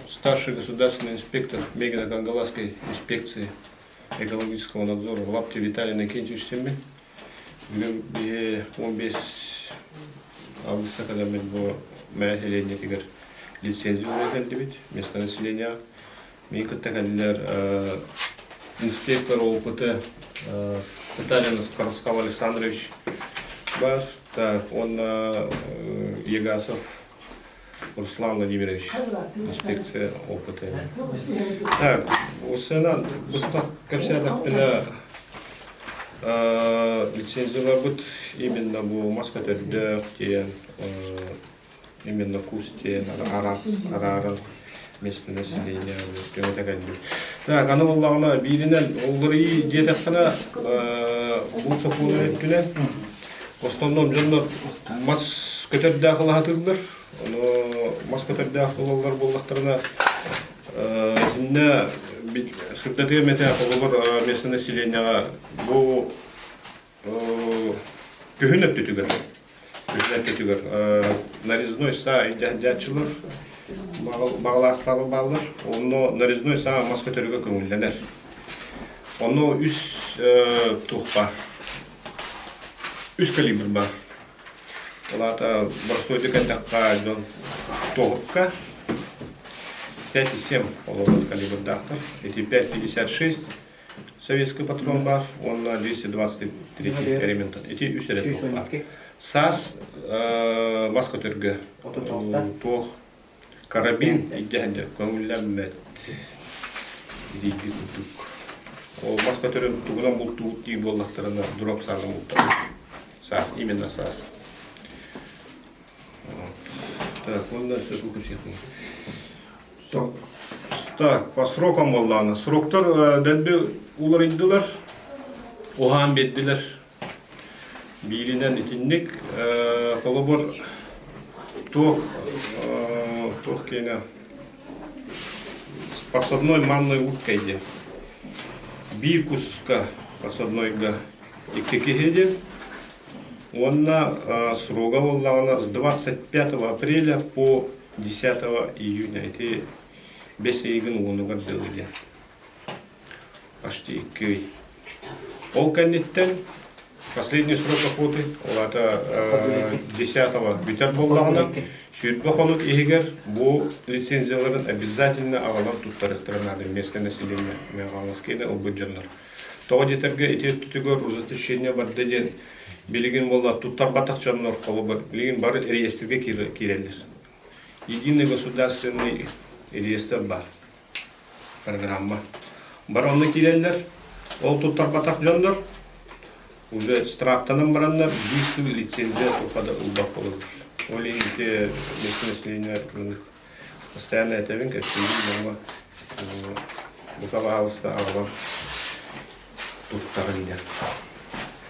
Старший государственный инспектор Мегино-Кангаласской инспекции экологического надзора Лаптев Виталий Иннокентьевич диэммин. Бүгүн биһи 15 августа кэлэммит бу Мэйэ сэлиэнньэтигэр лицензия ылан кэллибит местное население. Мин кытта кэллилэр инспектор опыты Татаринов Караскал Александрович бар, так, уонна Егасов Руслан Владимирович, инспекция опыты. Так, осынан быстах кэпсээтэхпинэ лицензияларбыт именно бу маска төрдөөх диэн именно кус диэн арааран местное население көмөтө кэлбит. Так, аны буоллаҕына бииринэн уларыйыы диэтэххинэ бу сокуонун өттүнэн в основном дьоннор мас көтөрдөөх ылаһатыыллар. Ону мас көтөрдөөх ылаллар буоллахтарына итиннэ сырдатыам этэ холобур местное населениеҕа бу күһүн өттүтүгэр күһүн өттүтүгэр нарезной саа илдьээччилэр баҕалаахтар бааллар. Онно нарезной саа мас көтөрүгэ көҥүллэнэр. Онно үс туох баар. Үс калибр баар. Ол аата боростуойдук эттэххэ дьон туоһукка 5,7 холобур калибрдаахтар. Ити 5,56 советский патрон баар уонна 223 элементан. Ити үс эрэ туох баар. Саас мас көтөргө туох карабин илдьэһэн көҥүллэммэт илиийди курдук. Ол мас көтөрүн тугунан бултуубут дии буоллахтарына дроп саанан бултабыт. Саас, именно саас. Так, уонна өссө Так, по срокам буоллаҕына, сроктар дэлби уларыйдылар, уһаан биэрдилэр. Бииринэн итинник, холобур, туох туох киэнэ подсадной манной уткой диэн. Биир куска подсаднойга икки киһи диэн. Уонна срога буоллаҕына с 25 апреля по 10 июня ити бэс ыйыгын уонугар дылы диэн. Почти икки ый. Ол кэнниттэн последний срок охоты, ол аата 10 бүтэр буоллаҕына, 20 хонук иһигэр бу лицензияларын обязательно аҕалан туттарыахтара наада местное население Мегаполоскида ылбыт дьоннор. Тоҕо диэтэргэ ити өттүтүгэр ужесточение барда диэн билигин буолла туттарбатах дьоннор холобур билигин бары реестргэ киирэллэр. Единый государственный реестр бар программа. Бары онно киирэллэр. Ол туттарбатах дьоннор уже штрафтанан бараннар биир сыл лицензия туха да ылбат буолаллар. Ол иһин ити местное население постоянно этэбин, кэпсиибин дьоҥҥо бука баһаалыста аҕалан туттарыҥ диэн.